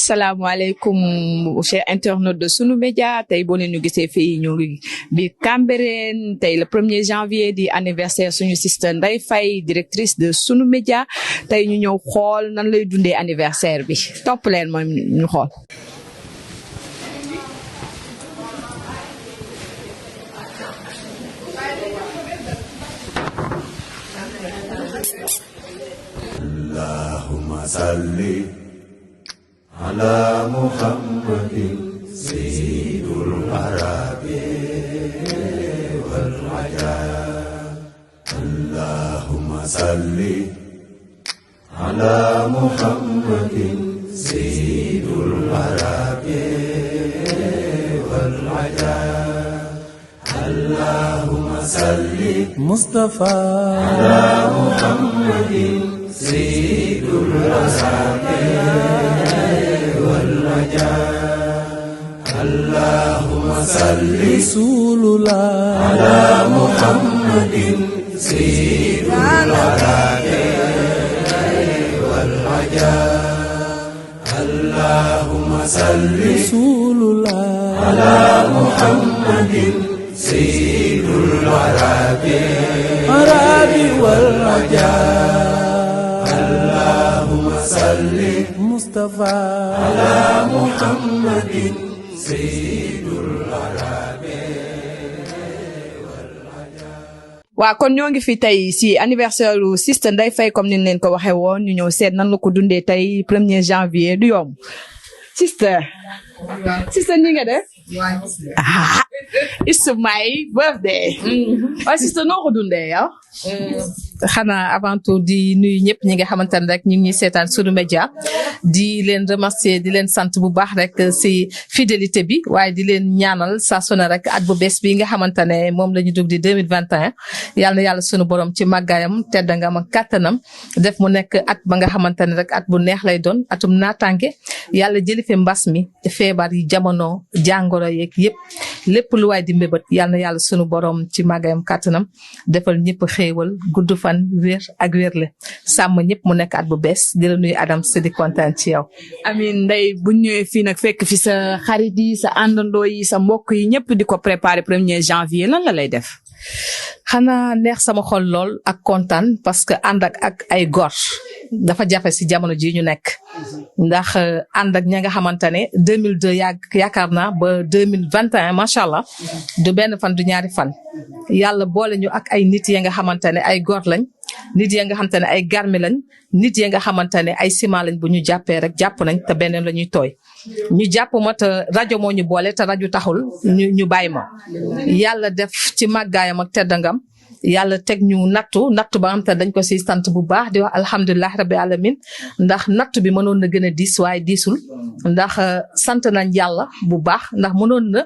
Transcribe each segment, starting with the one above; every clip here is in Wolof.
salaamaaleykum chers internautes de Sunu Média tey boo leen ñu gisee fii ñu ngi bi Cambérène tey le 1er janvier di anniversaire suñu sister Ndeye Faye directrice de Sunu Média tey ñu ñëw xool nan lay dundee anniversaire bi topp leen moom ñu xool. Allahumma salli ala Muhammadin sayyidul arabi wal ajam. Allahumma salli ala Muhammadin sayyidul arabi wal ajam. Allahumma salli Mustafa ala Muhammadin sayyidul arabi Allahumma salli Rasulullah ala Muhammadin sayyidul arabi wal ajam. Allahumma salli Rasulullah ala Muhammadin sayyidul arabi wal ajam. Allahumma salli Mustafa ala Muhammadin waa kon ñoo ngi fi tey si anniversaire lu sister Ndeye Faye comme ni leen ko waxee woon ñu ñëw seet nan la ko dundee tey 1er janvier du yomb sister ni nga def it's my birthday waaye sister noo ko dundee yow xanaa avant tout di nuyu ñëpp ñi nga xamante ne rek ñu ngi seetaan Sunu Média di leen remercier di leen sant bu baax rek si fidélité bi waaye di leen ñaanal saa su ne rek at bu bees bi nga xamante ne moom la ñu dugg di 2021 yal na yàlla sunu borom ci màggaayam teddangam ak kàttanam def mu nekk at ba nga xamante ne rek at bu neex lay doon atum naataange yàlla jëli fi mbas mi feebar yi jamono jàngoro yeeg yëpp lépp lu waay di mbébét yal na yàlla sunu borom ci màggaayam kàttanam defal ñëpp xéewal gudd fan wér ak wérle sàmm ñëpp mu nekk at bu bees di la nuyu Adam si di kontaan ci yow. Amin Ndeye bu ñëwee fii nag fekk fi sa xarit yi sa àndandoo yi sa mbokk yi ñëpp di ko préparer 1er janvier lan la lay def. xanaa neex sama xol lool ak kontaan parce que ànd ak ay góor dafa jafe si jamono ji ñu nekk ndax ànd ak ña nga xamante ne 2002 yaakaar naa ba 2021 macha allah du benn fan du ñaari fan yàlla boole ñu ak ay nit ya nga xamante ne ay góor lañ nit ya nga xamante ne ay garmi lañ nit ya nga xamante ne ay ciment lañ bu ñu jàppee rek jàpp nañ te beneen la ñuy tooy ñu jàpp ma te rajo moo ñu boole te rajo taxul ñu bàyyi ma yàlla def ci màggaayam ak teddangam yàlla teg ñu nattu ba xam te dañ ko si sant bu baax di wax alhamdulilah rabbi alamin ndax nattu bi mënoon na gën a diis waaye diisul ndax sant nañ yàlla bu baax ndax mënoon na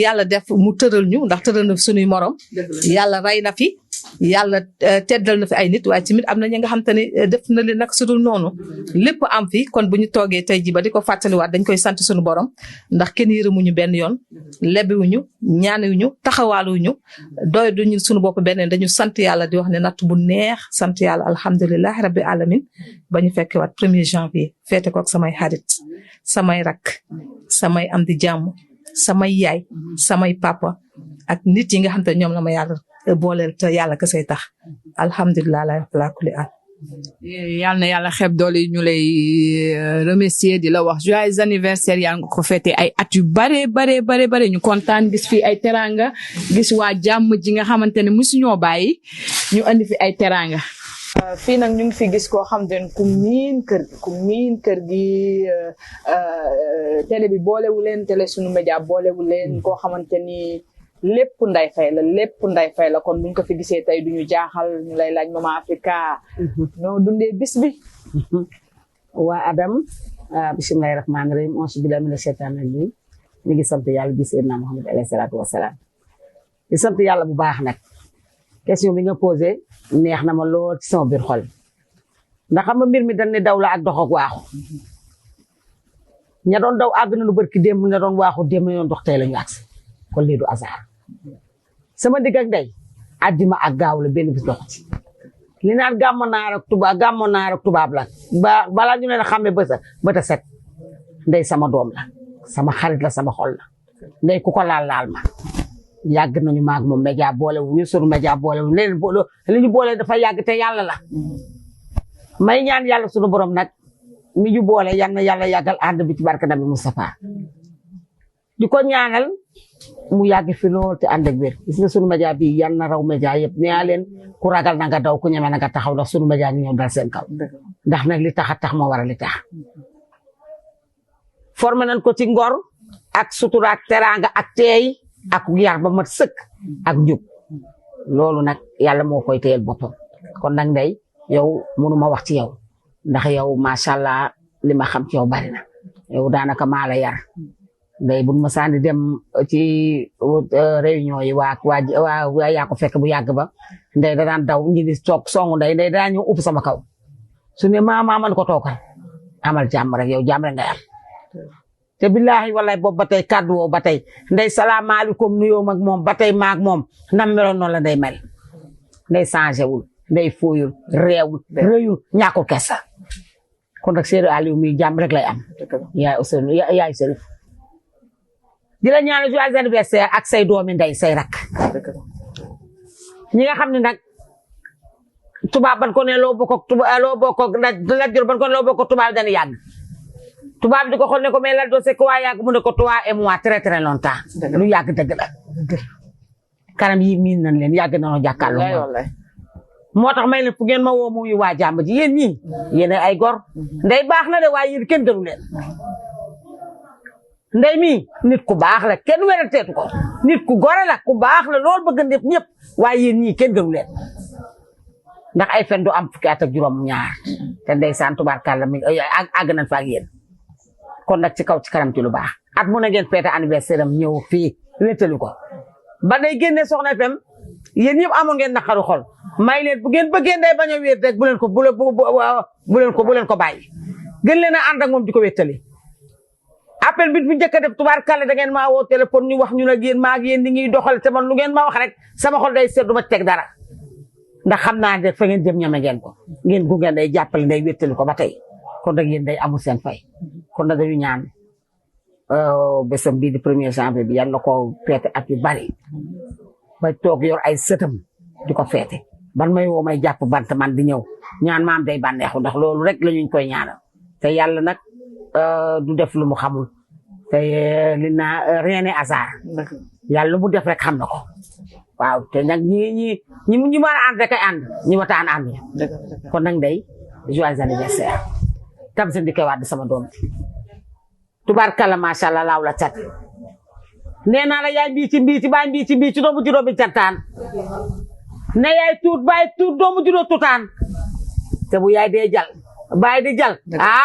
yàlla def mu tëral ñu ndax tëral na suñuy morom yàlla rey na fi yàlla teddal na fi ay nit waaye tamit am na ñi nga xam te ne def na leen nag sudul noonu lépp am fi kon bu ñu toogee tey ji ba di ko fàttaliwaat dañ koy sant suñu borom ndax kenn yërëmuñu benn yoon lebiwuñu ñaaniwuñu taxawaaluwuñu doy duñu suñu bopp benn dañu sant yàlla di wax ne natt bu neex sant yàlla alhamdulilah rabbi alamin ba ñu fekkewaat 1er janvier feete ko ak samay xarit samay rak samay am di jàmm samay yaay samay papa ak nit yi nga xam te ñoom la ma yàlla booleel te yàlla ka say tax alhamdulilah la kulli al yal na yàlla xeeb doole ñu lay remercier di la wax joyeux anniversaire yaa nga ko fêté ay at yu bare ñu kontaan gis fi ay teranga gis waa jàmm ji nga xamante ne musuñoo bàyyi ñu andi fi ay teranga fii nag ñu ngi fi gis koo xam te ne ku miin kër gi télé bi boolewu leen télé Sunu Média boolewu leen koo xamante ni lépp Ndeye Faye la kon buñ ko fi gisee tey duñu jaaxal ñu lay laaj Mama Africa noo dundee bis bi waa Adam bismillahir rahmanir rahim auzu billahi minash shaitanir rajim ñu ngi sant yàlla bi Seydina Muhammad alayhi salaatu wasalaam di sant yàlla bu baax nag question bi nga posé neex na ma lool ci sama biir xol ndax xam nga mbir mi dañ ne daw la ak dox ak waaxu ña doon daw àgg na lu barki démb ña doon waaxu démb ña doon dox tey la ñu agsi kon lii du hasard sama digg ak Ndeye àjjuma ak gaaw la benn bis dox ci li naan gàmmu naar ak tubaab la balaa ñu leen xàmme bët a set ndey sama doom la sama xarit la sama xol la ndey ku ko laal ma yàgg nañu maag moom média boole wu ñu sunu média boole wu leen li ñu boole dafa yàgg te yàlla la may ñaan yàlla sunu borom nag mi ñu boole yal na yàlla yàggal ànd bi ci barke Nabi Moustapha di ko ñaanal mu yàgg fi lool te ànd ak wér gis nga sunu média bi yal na raw média yëpp nee leen ku ragal na nga daw ku ñeme na nga taxaw ndax sunu média ñu ñëw dal seen kaw ndax nag li tax a tax moo war a li tax formé nañ ko ci ngor ak sutura ak teraanga ak teey ak yar ba mat sëkk ak njub loolu nag yàlla moo koy téyel boppam kon nag ndey yow mënuma wax ci yow ndax yow macha allah li ma xam ci yow bari na yow daanaka maa la yar ndey buñ ma sànni dem ci réunion yi waa yaa ko fekk bu yàgg ba ndey da daan daw ñi di toog songu ndey da daan ñëw upp sama kaw su ne maa man ko toogal amal jàmm rek yow jàmm rek ngay am te billahi wallahi boobu ba tey kàddu woo ba tey ndey salaamaaleykum nuyoo mag moom ba tey maag moom nam meloon noonu la ndey mel ndey changé wul ndey fooyul réewul rëyul ñàkkul kessa kon nag Seydou Aliou mi jàmm rek lay am yaay Ousseynou yaay Serif di la ñaanal joyeux anniversaire ak say doomi ndey say rak ñi nga xam ne nag tubaab ban ko ne loo bokk la jor ban ko ne loo bokk tubaab dañu yàgg tubaab di ko xool ne ko mais la doo c'est quoi yàgg mu ne ko toi et moi très très longtemps lu yàgg dëgg la kanam yi miin nañ leen yàgg nañoo jàkkaarloo moo tax may leen fu ngeen ma woo muy waa jàmm ji yéen ñii yéen ay gor ndey baax na de waaye yéen kenn gënu leen ndey mii nit ku baax la kenn wéranteetu ko nit ku gore la ku baax la lool bëgg ñëpp waaye yéen ñii kenn gënu leen ndax ay fen du am fukki at ak juróom ñaar te ndeysaan tubaarkàlla mi àgg nañ fa ak yéen kon nag ci kaw ci kanam ci lu baax at mu na ngeen feete anniversaire am ñëw fii wéttali ko ba day génne Soxna FM yéen ñëpp amoon ngeen naqaru xol may leen bu ngeen bëggee ndey bañ a wéet rek bu leen ko bàyyi gën leen a ànd ak moom di ko wéttali appel bi njëkk a def tubaarkàlla da ngeen maa woo téléphone ñu wax ñu nag yéen maa ak yéen di ngiy doxal te man lu ngeen ma wax rek sama xol day seet du ma teg dara ndax xam naa ne fa ngeen jëm ñame ngeen ko ngeen gunge day jàppale nday wéttali ko ba tey kon nag yéen day amul seen fay kon nag dañu ñaan bésam bii di 1er janvier bi yal na ko feete at yu bari ba toog yor ay sëtam di ko feete ban may woo may jàpp bant man di ñëw ñaan maam day bànneexu ndax loolu rek la ñu koy ñaanal te yàlla nag du def lu mu xamul te li na rien n'est hasard yàlla lu mu def rek xam na ko waaw te nag ñi mën a ànd rek ay ànd ñi wataan ànd kon nag day joyeux anniversaire tam sa ndike waat di sama doom tubaarkalla macha allah laaw la cat nee naa la yaay mbiici baay mbiici doomu juróom bi cataan ne yaay tuut baay tuut doomu juróom tutaan te bu yaay dee jal baay di jal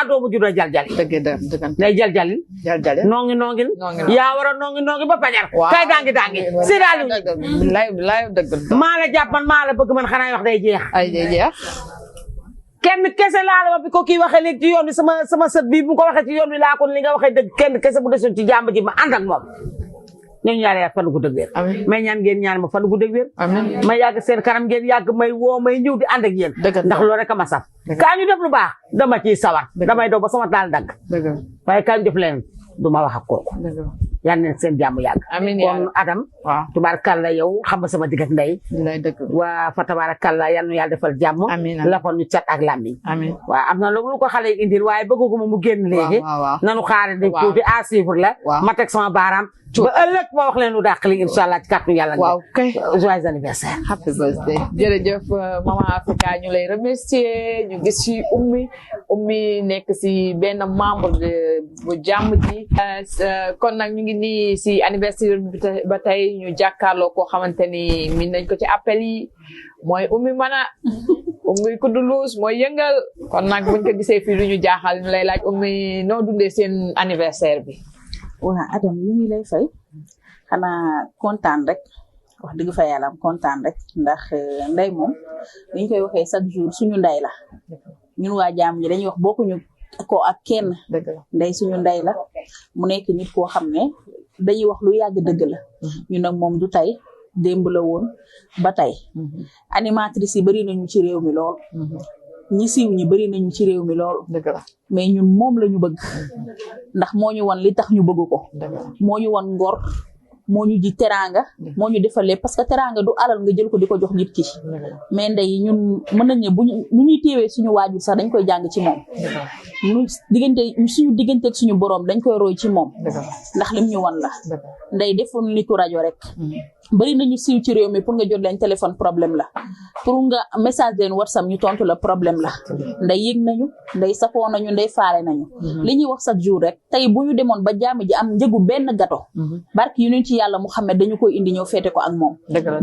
doomu juróom jal nay jal noongi yaa war a noongi ba pajar kay daangi si daal maa la jàpp man maa la bëgg man xanaa wax day jeex kenn kese laa la bi ko kii waxee léegi ci yoon bi sama sët bi bu ko waxee ci yoon bi laa ko li nga waxee dëgg kenn kese bu desoon ci jàmb ji ma ànd ak moom ñu ñaanal fan gu dëgg wér may ñaan ngeen ñaan ma fan gu dëgg wér may yàgg seen kanam ngeen yàgg may woo may ñëw di ànd ak yéen ndax loolu rek a ma saf kaa ñu def lu baax dama ciy sawar damay daw ba sama taal dagg waaye kaa ñu def leen du ma wax ak kooku yal na seen jàmm yàgg kon Adam tubaarkàlla yow xam nga sama digg ak ndey waa fa tabaarkàlla yal na yàlla defal jàmm lafal ñu cat ak làmmiñ waaw am na lu ko xale yi indil waaye bëgguma mu génn léegi nanu xaare di tuuti à suivre la ma teg sama baaraam ba ëllëg ma wax leen lu dàq li incha allah ci kàttu yàlla joyeux anniversaire happy birthday jërëjëf Maman Africa ñu lay remercier ñu gis ci ummi nekk si benn membre bu jàmm ji kon nag ñu ngi nii si anniversaire bi ba tey ñu jàkkaarloo koo xamante ni min nañ ko ci appel yi mooy ummi mana ummi kudulus mooy yëngal kon nag buñ ko gisee fii lu ñu jaaxal ñu lay laaj ummi noo dundee seen anniversaire bi waa Adam ñu ngi lay fay xanaa kontaan rek wax dëgg fa yàlla am kontaan rek ndax ndey moom dañ koy waxee chaque jour suñu ndey la ñun waa jàmm ñi dañuy wax bokkuñu ko ak kenn ndey suñu ndey la mu nekk nit koo xam ne dañuy wax lu yàgg dëgg la ñun nag moom du tey démb la woon ba tey animatrice yi bari nañu ci réew mi lool ñi siiw ñi bari nañu ci réew mi lool mais ñun moom la ñu bëgg ndax moo ñu wan li tax ñu bëgg ko moo ñu wan ngor moo ñu ji teraanga moo ñu defalee parce que teraanga du alal nga jël ko di ko jox nit ki mais ndey ñun mën nañ ne bu ñuy téewee suñu waajur sax dañ koy jàng ci moom suñu diggante ak suñu borom dañ koy roy ci moom ndax lim ñu wan la ndey deful nitu rajo rek bari nañu siiw ci réew mi pour nga jot leen téléphone problème la pour nga message leen WhatsApp ñu tontu la problème la ndey yëg nañu ndey safoo nañu ndey faale nañu li ñuy wax chaque jour rek tey bu ñu demoon ba jàmm ji am njëgu benn gato barki yu ñu ci yàlla Muhammad dañu koy indi ñëw feete ko ak moom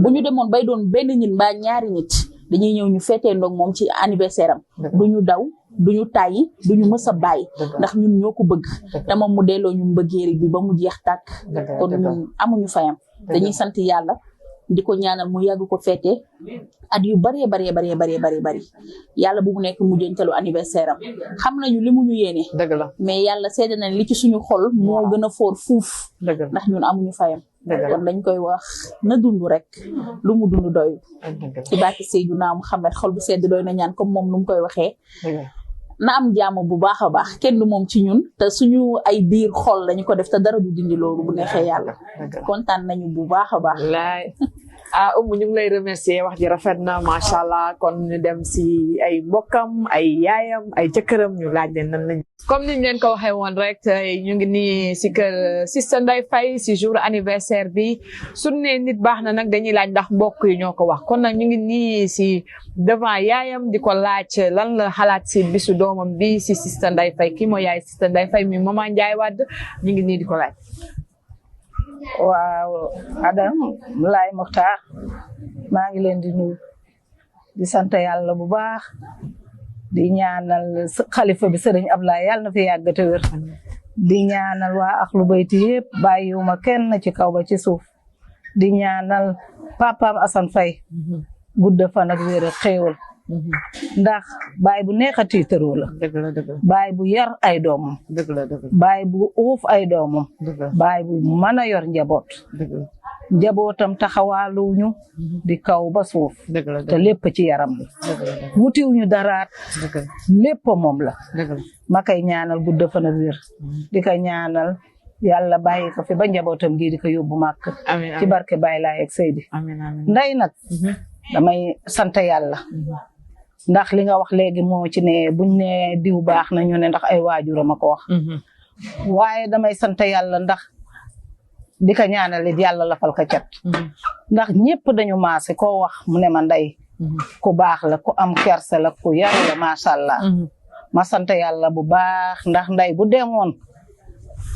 bu ñu demoon bay doon benn nit mbaa ñaari nit dañuy ñëw ñu feetee ndoog moom ci anniversaire am duñu daw duñu tàyyi duñu mës a bàyyi ndax ñun ñoo ko bëgg te moom mu delloo ñu mbëggeeri bi ba mu jeex tàkk kon ñun amuñu fayam dañuy sant yàlla di ko ñaanal mu yàgg ko feete at yu bari yàlla bu mu nekk mujjantalu anniversaire am xam nañu li mu ñu yéene mais yàlla seede na li ci suñu xol moo gën a foor fuuf ndax ñun amuñu fayam kon dañ koy wax na dund rek lu mu dund doy ci barke Seydina Muhammad xol bu sedd doy na ñaan comme moom nu mu koy waxee na am jàmm bu baax a baax kenn du moom ci ñun te suñu ay biir xol lañu ko def te dara du dindi loolu bu neexee yàlla kontaan nañu bu baax a baax Oumou ñu ngi lay remercier wax ji rafet na macha allah kon ñu dem si ay mbokkam ay yaayam ay jëkkëram ñu laaj leen nan lañ comme niñ leen ko waxee woon rek ñu ngi nii si kër Sister Ndeye Faye si jour anniversaire bi su ne nit baax na nag dañuy laaj ndax mbokk yi ñoo ko wax kon nag ñu ngi nii si devant yaayam di ko laaj lan la xalaat si bisu doomam bi si Sister Ndeye Faye kii mooy yaay Sister Ndeye Faye mi Maman Ndiaye Wade ñu ngi nii di ko laaj waaw Adam Laay Mokhtar maa ngi leen di nuyu di sant yàlla bu baax di ñaanal xalifa bi sëriñ Ablaye yàlla na fi yàgg te wér di ñaanal waa Ahlou Bayti yëpp bàyyiwuma kenn ci kaw ba ci suuf di ñaanal papaam Assane Faye gudd fan ak wér ak xéewal ndax baay bu neex a tiitaroo la baay bu yar ay doomam baay bu uuf ay doomam baay bu mën a yor njaboot njabootam taxawaaluñu di kaw ba suuf te lépp ci yaram bi wutiwuñu daraat lépp moom la ma koy ñaanal gudd fan ak wér di ko ñaanal yàlla bàyyi ko fi ba njabootam gi di ko yóbbu màkk ci barke Baay Laay ak Seydi Ndey nag damay sant yàlla ndax li nga wax léegi moo ci ne buñ ne diw baax na ñu ne ndax ay waajuram a ko wax waaye damay sant yàlla ndax di ko ñaanalit yàlla lafal ko cat ndax ñëpp dañu maase koo wax mu ne ma Ndey ku baax la ku am kersa la ku yaru la macha allah ma sant yàlla bu baax ndax Ndey bu demoon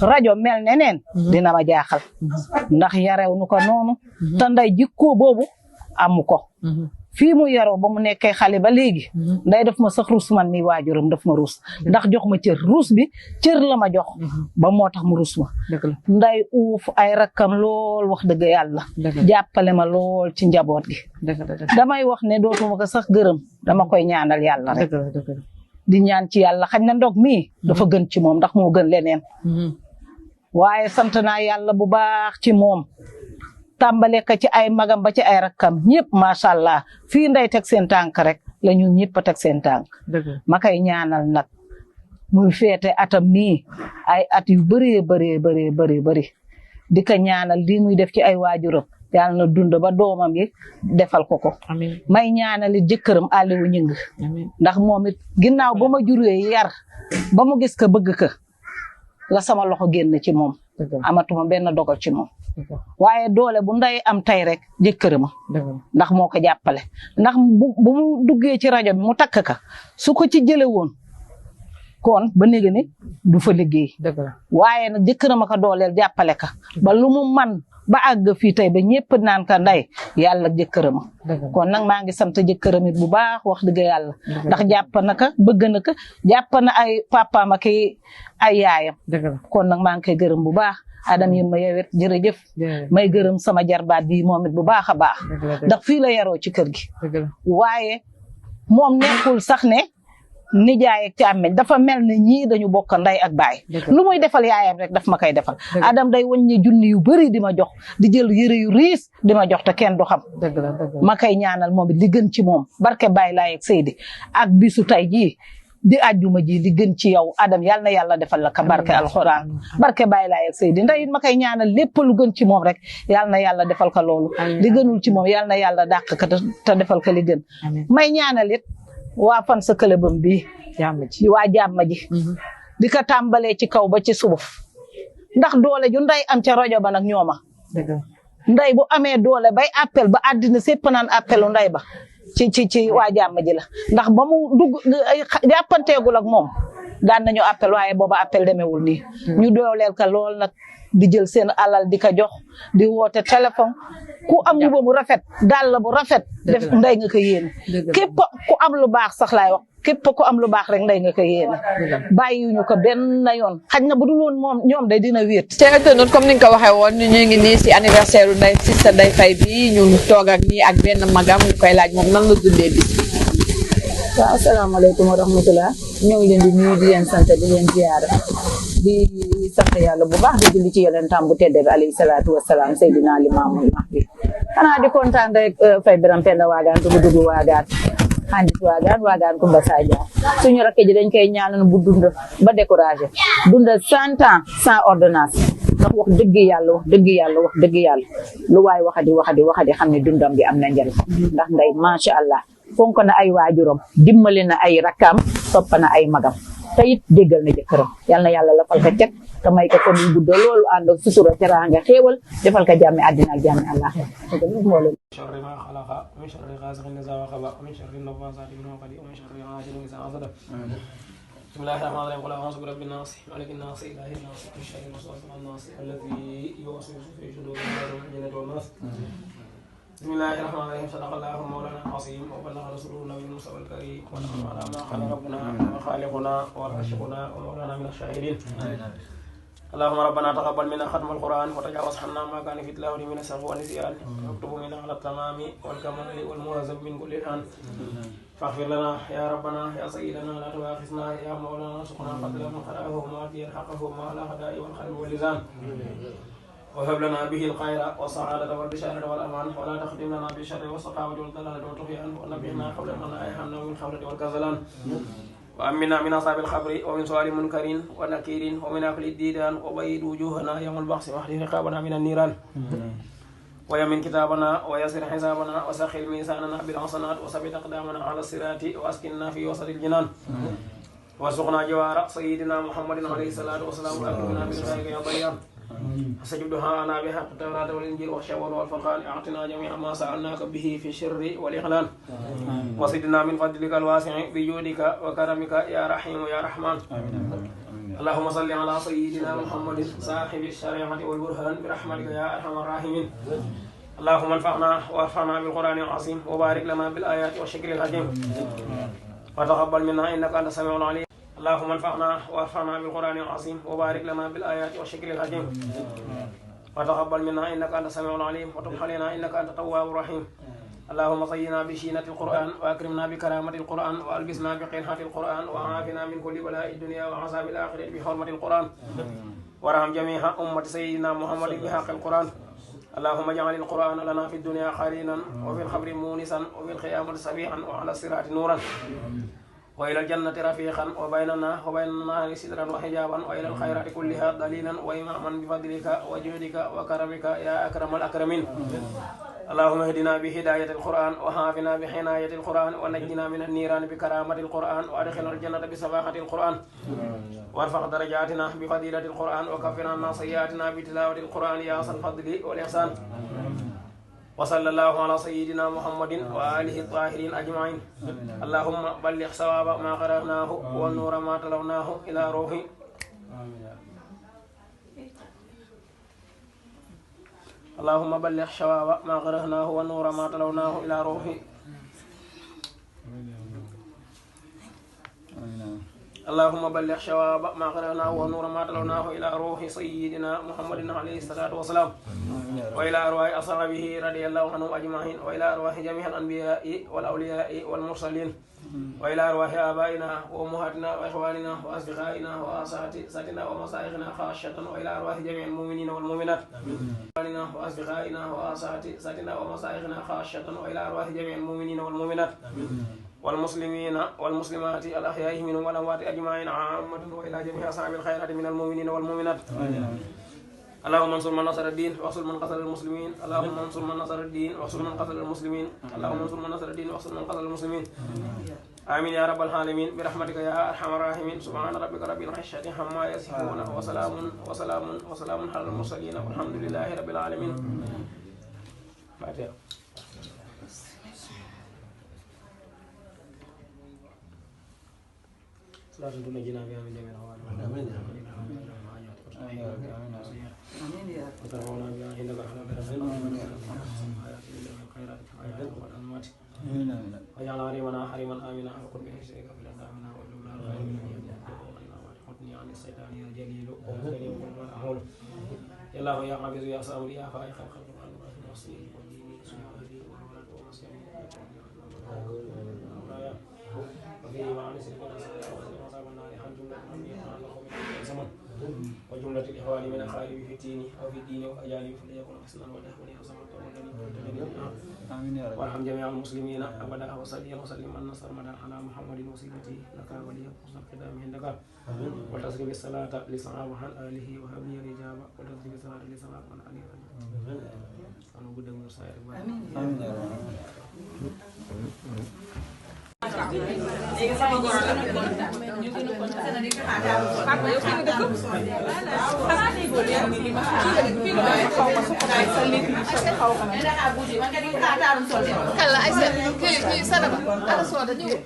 rajo mel neneen dina ma jaaxal ndax yarew nu ko noonu te Ndey jikkoo boobu amu ko fii mu yaroo ba mu nekkee xale ba léegi Ndey daf ma sax ruus man mi waajuram daf ma ruus ndax jox ma cër ruus bi cër la ma jox ba moo tax mu ruus ma Ndey uuf ay rakkam lool wax dëgg yàlla jàppale ma lool ci njaboot gi damay wax ne dootuma ko sax gërëm dama koy ñaanal yàlla rek di ñaan ci yàlla xañ na ndog mii dafa gën ci moom ndax moo gën leneen waaye sant naa yàlla bu baax ci moom tàmbale ka ci ay magam ba ci ay rakkam ñëpp macha allah fii Ndey teg seen tànk rek la ñu ñëpp a teg seen tànk ma koy ñaanal nag muy feete atam nii ay at yu bëree di ko ñaanal lii muy def ci ay waajuram yàlla na dund ba doomam yi defal ko may ñaanali jëkkëram Aliou Ñing ndax moom it ginnaaw ba ma juree yar ba mu gis ko bëgg ko la sama loxo génn ci moom amatuma benn dogal ci moom waaye doole bu Ndey am tey rek jëkkërama ndax moo ko jàppale ndax bu mu duggee ci rajo bi mu takk ka su ko ci jële woon kon ba léegi ni du fa liggéey waaye nag jëkkërama ko dooleel jàppale ka ba lu mu man ba àgg fii tey ba ñëpp naan ka Ndey yàlla jëkkërama kon nag maa ngi sant jëkkëram it bu baax wax dëgg yàlla ndax jàpp na ka bëgg na ka jàpp na ay papaam ak ay yaayam kon nag maa ngi koy gërëm bu baax Adam yi ma yewet jërëjëf may gërëm sama jarbaat bi moom it bu baax a baax ndax fii la yaroo ci kër gi waaye moom nekkul sax ne nijaay ak càmmeñ dafa mel ne ñii dañu bokk ndey ak baay lu muy defal yaayam rek daf ma koy defal Adam day wàññi junni yu bëri di ma jox di jël yëre yu riis di ma jox te kenn du xam ma koy ñaanal moom it li gën ci moom barke Baye Laye ak Seydi ak bisu tay jii di àjjuma ji li gën ci yow Adam yal na yàlla defal la ka barke alxuraan barke Baye Laye ak Seydi ndey it ma koy ñaanal lépp lu gën ci moom rek yal na yàlla defal ko loolu li gënul ci moom yal na yàlla dàq ka te defal ko li gën may ñaanal it waa fan sa këlëbam bi waa jàmm ji di ko tàmbalee ci kaw ba ci suuf ndax doole ju nday am ca rajo ba nag ñooma nday bu amee doole bay appel ba àddina sépp naan appelu nday ba ci waa jàmm ji la ndax ba mu dugg jàppanteegul ak moom daan nañu appel waaye booba appel demewul nii ñu dooleel ka lool nag di jël seen alal di ko jox di woote téléphone ku am mbuba mu rafet dàll bu rafet def nday nga ko yéene képp ku am lu baax sax laay wax képp ku am lu baax rek nday nga ko yéene bàyyiwuñu ko benn yoon xaj na bu dul woon moom ñoom day dina wéet te ëttanut comme ni nga ko waxee woon ñu ngi nii si anniversaire u Ndeye Sista Ndeye Faye bi ñu toog ak nii ak benn magam ñu koy laaj moom nan la dundee bis bi. waaw asalaamaaleykum wa rahmatulah ñoo ngi leen di nuyu di leen sant di leen ziyaara di sant yàlla bu baax di julli ci yonentam bu tedd bi alayhi salaatu wasalaam Seydina Limaamul Mahdi xanaa di kontaan rek Faye Biram Penda waagaan tugu dugu waagaan xandis waagaan Kumba Sadia suñu rakk ji dañ koy ñaanal bu dund ba découragé dund 100 ans sans ordonnance ndax wax dëgg yàlla lu waay waxadi xam ne dundam bi am na njëriñ ndax nday macha allah fonk na ay waajuram dimbali na ay rakkaam topp na ay magam te it déggal na jëkkëram yal na yàlla la fal ko cet te may ko fan yu gudd loolu ànd ak sutura teraanga xéewal defal ko jàmmi àddina ak jàmmi àllaaxira شر ما خلق ومن شر غاسق إذا وقب ومن شر النفاثات في العقد ومن شر حاسد إذا حسد بسم الله الرحمن الرحيم قل أعوذ برب الناس ملك الناس إله الناس من شر الوسواس الخناس الذي يوسوس في صدور الناس من الجنة والناس بسم الله الرحمن الرحيم صدق الله مولانا العظيم وبلغ رسوله النبي المصطفى الكريم ونحن على ما قال ربنا وخالقنا وراشقنا ومولانا من الشاهدين اللهم ربنا تقبل منا ختم القرآن وتجاوز عنا ما كان في تلاوته من السهو والنسيان واكتب منا على التمام والكمال والمهذب من كل الآن فاغفر لنا يا ربنا يا سيدنا لا تؤاخذنا يا مولانا سقنا فضلا من قرأه ومعطيا حقه مع الأعداء والقلب واللسان وهب لنا به الخير والسعادة والبشارة والأمان ولا تخدم لنا بالشر والسقاوة والضلال والطغيان ونبهنا قبل من أيحنا من الخولة والكسلان وأمنا من أصحاب الخبر ومن سؤال منكرين ونكيرين ومن أكل الديدان وبيد وجوهنا يوم البعث واحد رقابنا من النيران ويمن كتابنا ويسر حسابنا وسخر ميزاننا بالحسنات وثبت أقدامنا على الصراط وأسكننا في وسط الجنان وارزقنا جوار سيدنا محمد عليه الصلاة والسلام وأكرمنا بالخير يا ضيان استجب دعاءنا بحق التوراة والإنجيل والشبر والفرقان أعطنا جميع ما سألناك به في الشر والإخلان وزدنا من فضلك الواسع بجودك وكرمك يا رحيم يا رحمن اللهم صل على سيدنا محمد صاحب الشريعة والبرهان برحمتك يا أرحم الراحمين اللهم انفعنا وارفعنا بالقرآن العظيم وبارك لنا بالآيات والشكر الحكيم وتقبل منا إنك أنت السميع العليم اللهم انفعنا وارفعنا بالقرآن العظيم وبارك لنا بالآيات والشكر الحكيم وتقبل منا إنك أنت السميع العليم وتب علينا إنك أنت التواب الرحيم اللهم زينا بشينة القرآن وأكرمنا بكرامة القرآن وألبسنا بقنحة القرآن وعافنا من كل بلاء الدنيا وعذاب الآخرة بحرمة القرآن وارحم جميع أمة سيدنا محمد بحق القرآن اللهم اجعل القرآن لنا في الدنيا قرينا وفي الخبر مونسا وفي القيامة سبيحا وعلى الصراط نورا وإلى الجنة رفيقا وبيننا وبين النار سترا وحجابا وإلى الخيرات كلها دليلا وإماما بفضلك وجودك وكرمك يا أكرم الأكرمين اللهم اهدنا بهداية القرآن وحافنا بحناية القرآن ونجنا من النيران بكرامة القرآن وادخلنا الجنة بسباحة القرآن وارفع درجاتنا بفضيلة القرآن وكفر عنا سيئاتنا بتلاوة القرآن يا ذا الفضل والإحسان وصلى الله على سيدنا محمد وآله الطاهرين أجمعين اللهم بلغ ثواب ما قرأناه والنور ما تلوناه إلى روحي اللهم بلغ ثواب ما قرأناه والنور ما تلوناه إلى روحي اللهم بلغ ثواب ما قرأناه والنور ما تلوناه إلى روح سيدنا محمد عليه الصلاة والسلام وإلى أرواح أصحابه رضي الله عنهم أجمعين وإلى أرواح جميع الأنبياء والأولياء والمرسلين وإلى أرواح آبائنا وأمهاتنا وإخواننا وأصدقائنا وأساتذتنا ومشايخنا خاصة وإلى أرواح جميع المؤمنين والمؤمنات وأصدقائنا وأساتذتنا ومشايخنا خاصة وإلى أرواح جميع المؤمنين والمؤمنات والمسلمين والمسلمات الأحياء منهم والأموات أجمعين عامة وإلى جميع أصحاب الخيرات من المؤمنين والمؤمنات. اللهم انصر من نصر الدين واحصل من قتل المسلمين. اللهم انصر من نصر الدين واحصل من قتل المسلمين. اللهم انصر من نصر الدين واحصل من قتل المسلمين. آمين يا رب العالمين برحمتك يا أرحم الراحمين. سبحان ربك رب العزة عما يصفون وسلام على المرسلين والحمد لله رب العالمين. فاتحة. صلاة تنجينا بها من جميع الأهوال. آمين يا رب. آمين يا رب. وترفعنا بها عندك الخيرات وجعل عريمنا حريما آمنا وقل به شريك في الأندامنا وجمنا الخير وحطني عن الشيطان يا جليل وكريم والمرحول يا الله يا قابض يا صابر يا فائق الخلق والأمر والمصير والدين والسنة والولد والمسير وفيه وعن سلك وصاب النار عن جملة من زمن وجملة الإخوان من أخارب في الدين أو في الدين وأجانب فليكن حسنا ودهوني وصمت آمين يا رب. وارحم جميع المسلمين أبدا وصلي وسلم أن نصر مدى على محمد وسيلتي لك ولي حسن القدام عندك وتسري بالصلاة لصحابه عن آله وهبني الإجابة وتسري بالصلاة لصحابه عن آله أنا أقول لك مسائل آمين يا رب. Kalla Aïssa kii Sadaba ala sooda ñëw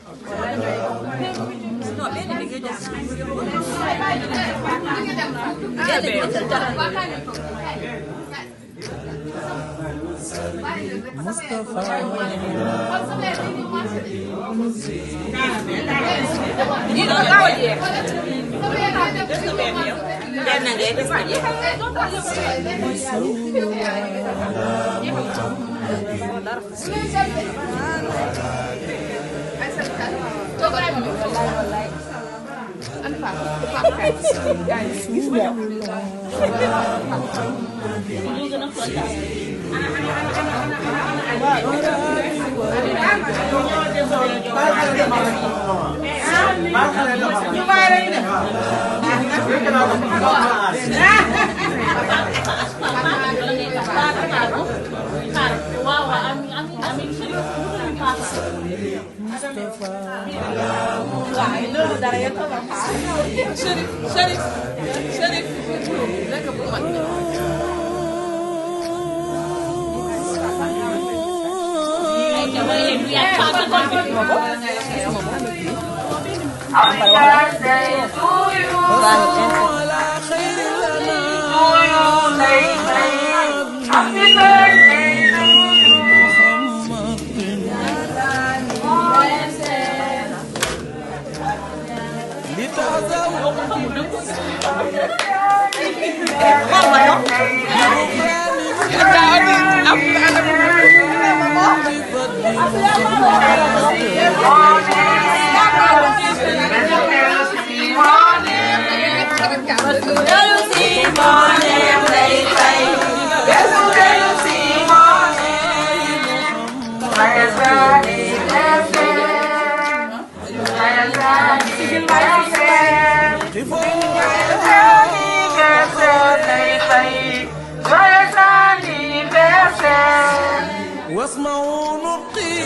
واسمعوا نطقي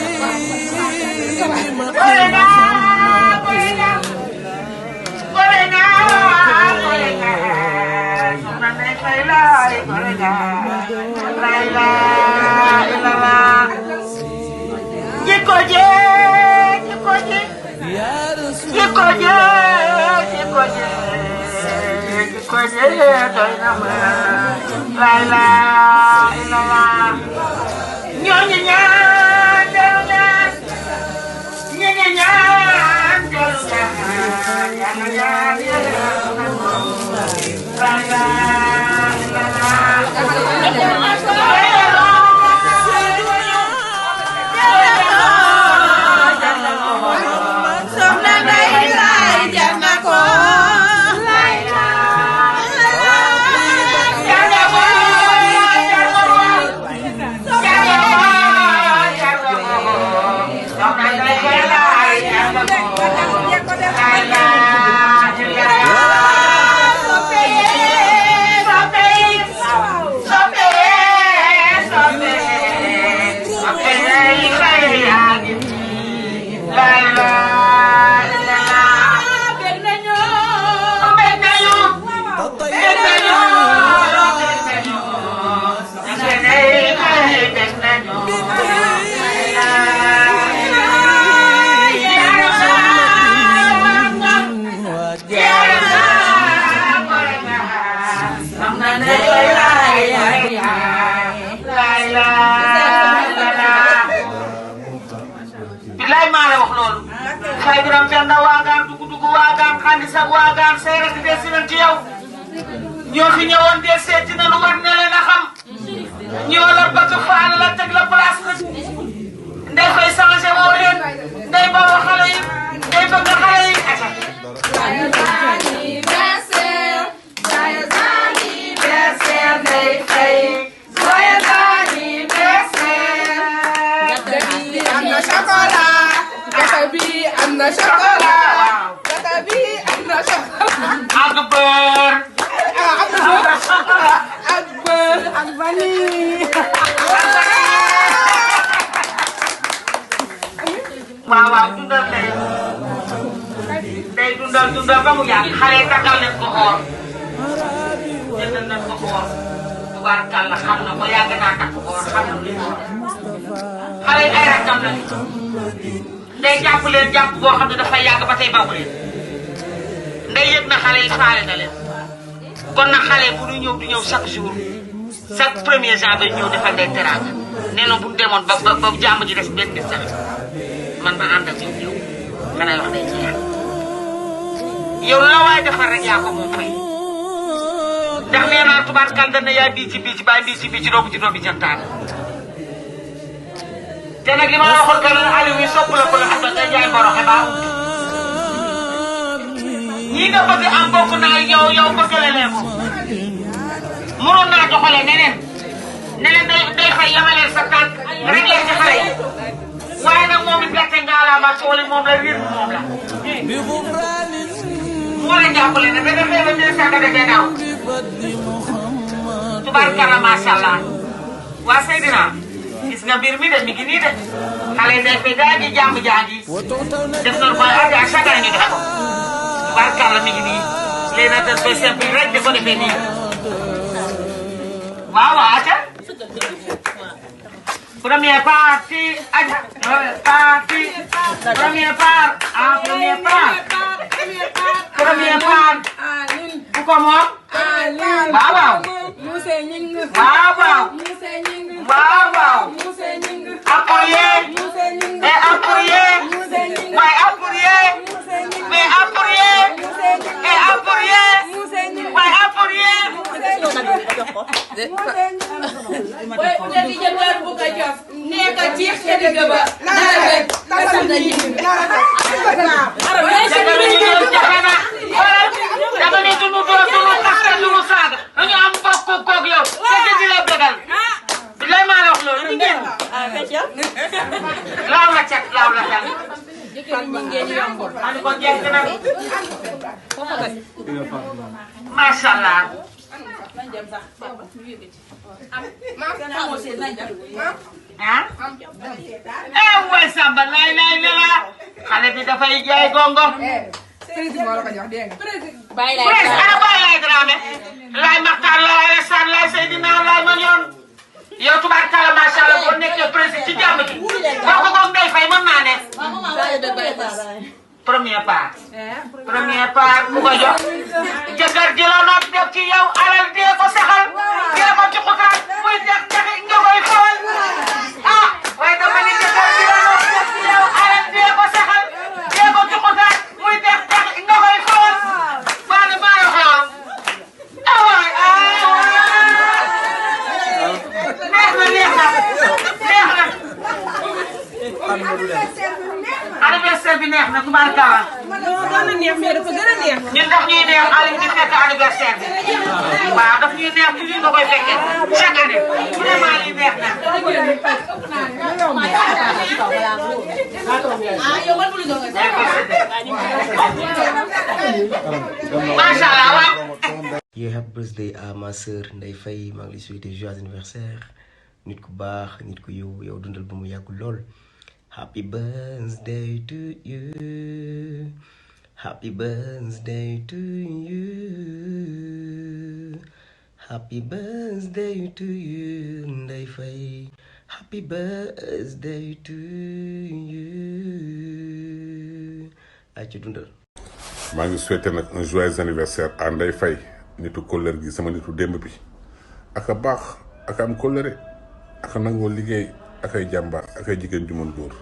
xandi sa waagaan say rek des si nañ ci yow ñoo fi ñëwoon de seeti na lu war ne leen a xam ñoo la bëgg faale la teg la place na ndey fay changé woo leen ndey boobu xale yi ndey bëgg xale yi ndey fay joyeux anniversaire am na chocolat gâteau bi am na chocolat gâteau bi am na chocolat ak beurre ak beurre ak vanille waaw dundal day dundal ba mu yàgg xale yi takkal leen ko xool jëndal nañ ko xool tubaarkàlla xam na ko yàgg naa takk xool xam na li xale yi ay rakkam lañu day jàpp leen jàpp boo xam ne dafay yàgg ba tey bawu leen nday yëg na xale yi faale na leen kon nag xale bu ñu ñëw di ñëw chaque jour chaque 1er janvier ñëw defal day teraanga nee na bu ñu demoon ba jàmm ji des benn bis sax man ma ànd ak yow ñëw xanaa wax day jeex yow la waay defar rek yaa ko moom fay ndax nee naa tubaarkal dana yaa bii ci bàyyi bii ci bii ci doomu ci doomu jantaan te nag li ma la waxoon que ne Aliou yi sopp la ko la xam nga jaay boroxe baa ut ñii nga bëgg am bokk naa yow bëggale leen ko mënoon naa doxalee neneen day fay yamaleel sa tànk rek leen ci xale yi waaye nag moom it gerte ngaalaama soole moom la riir moom la moo la jàppale ne da nga xëy ba deux cent defee daaw tubaarkalla macha allah waa Seydina gis nga mbir mi de mi ngi nii de xale yi day fay gaa ji jàmm jaaji def nañu ko ak chaque année ñu def ko tubaarkalla mi ngi nii léegi nag dañ koy simple rek di ko defee nii waaw aca première partie aja première part bu ko moom waaw appuyé et appuyé waaye appuyé mais appuyé et appuyé waaye appuyé neka ci xedi gaba la sant yi dama ne dunu doo dunu taxta dunu saaga dañu am bokk koog yow te di la bégal lay maa la wax loolu ñu ngeen laaw la cat laaw la cat ani ko jekk na masha Allah way Samba lay la xale bi dafay jaay gongo président moo la ko jox dégg nga Prince ana Baye Laye Dramé Laye Makhtar Laye Alassane Laye Seydina Laye Manione yow tubaarkalla macha Allah boo nekkee président ci jàmm ji boo ko goog Ndeye Faye mën naa ne première part ku ko jox jëkkër ji la nopp def ci yow alal dee ko saxal dee ko ci xutaat muy jax jaxi nga koy xool ah waaye dama ni jëkkër ji la nopp def ci yow alal dee ko saxal dee ko ci xutaat muy jax jaxi nga koy xool waane maa la xool awaay neex na anniversaire bi neex na tubaarkalla ñun daf ñuy neex Aliou di fekk anniversaire bi waaw daf ñuy neex toujours nga koy fekkee chaque année vraiment lii neex na macha allah waaw. Happy birthday à ma sœur Ndeye Faye maa ngi lay souhaiter joyeux anniversaire nit ku baax nit ku yow dundal ba mu yàgg lool. Happy birthday to you. Happy birthday to you. Happy birthday to you, Ndeye Faye. Happy birthday to you. Ay ci dundal. maa ngi souhaité nag un joyeux anniversaire à Ndeye Faye nitu kóllëre gi sama nitu démb bi ak a baax ak am kóllëre ak a nangoo liggéey ak ay jàmbaar ak ay jigéen ju mën góor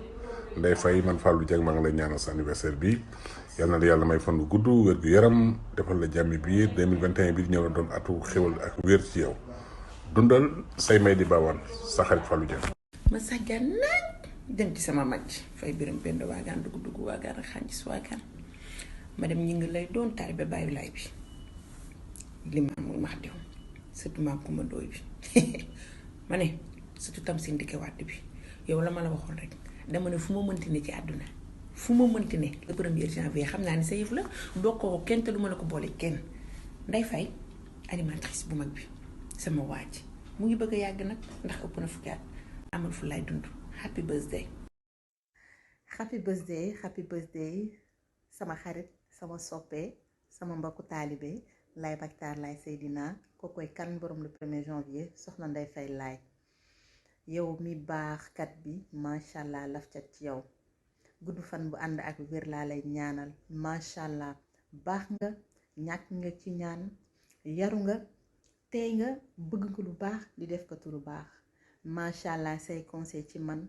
Ndeye Faye man Fallou Dieng maa ngi lay ñaanal sa anniversaire bi yal na la yàlla may fan bu gudd wér gu yaram defal la jàmmi biir 2021 bi ñëw na doon atu xéwal ak wér ci yow dundal say may di baawaan sa xarit Fallou Dieng. ma sàggan naaj dem ci sama mag fay biram pend waagaan dugg waagaan ak xànjis waagaan ma dem ñi ngi lay doon taalibe bàyyi laay bi limaam mu max diw surtout maam kuma dooy bi ma ne surtout tam si ndike wàdd bi yow la ma la waxoon rek dama ne fu ma mënti ne ci àdduna fu ma mënti ne le 1er janvier xam naa ni sa yëf la doo ko kenn te du ma la ko boole kenn Ndeye Faye animatrice bu mag bi sama waaj mu ngi bëgg a yàgg nag ndax ëpp na fukki at amal fu lay dund happy birthday happy birthday sama xarit sama soppe sama mbokku taalibe Laye Mactar Laye Seydina ko koy kan borom le 1er janvier soxna Ndeye Faye Laye yow mi baax kat bi macha allah laf cat ci yow gudd fan bu ànd ak wér laa lay ñaanal macha allah baax nga ñàkk nga ci ñaan yaru nga tey nga bëgg nga lu baax di def ko lu baax macha allah say conseil ci man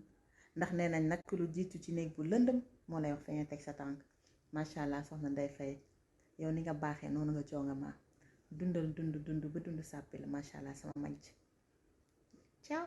ndax nee nañ nag lu jiitu ci néeg bu lëndëm moo lay wax fa nga teg sa tànk macha allah soxna Ndeye Faye yow ni nga baaxee noonu nga jonga ma dundal dund ba dund sàppi la macha allah sama mag ci ciao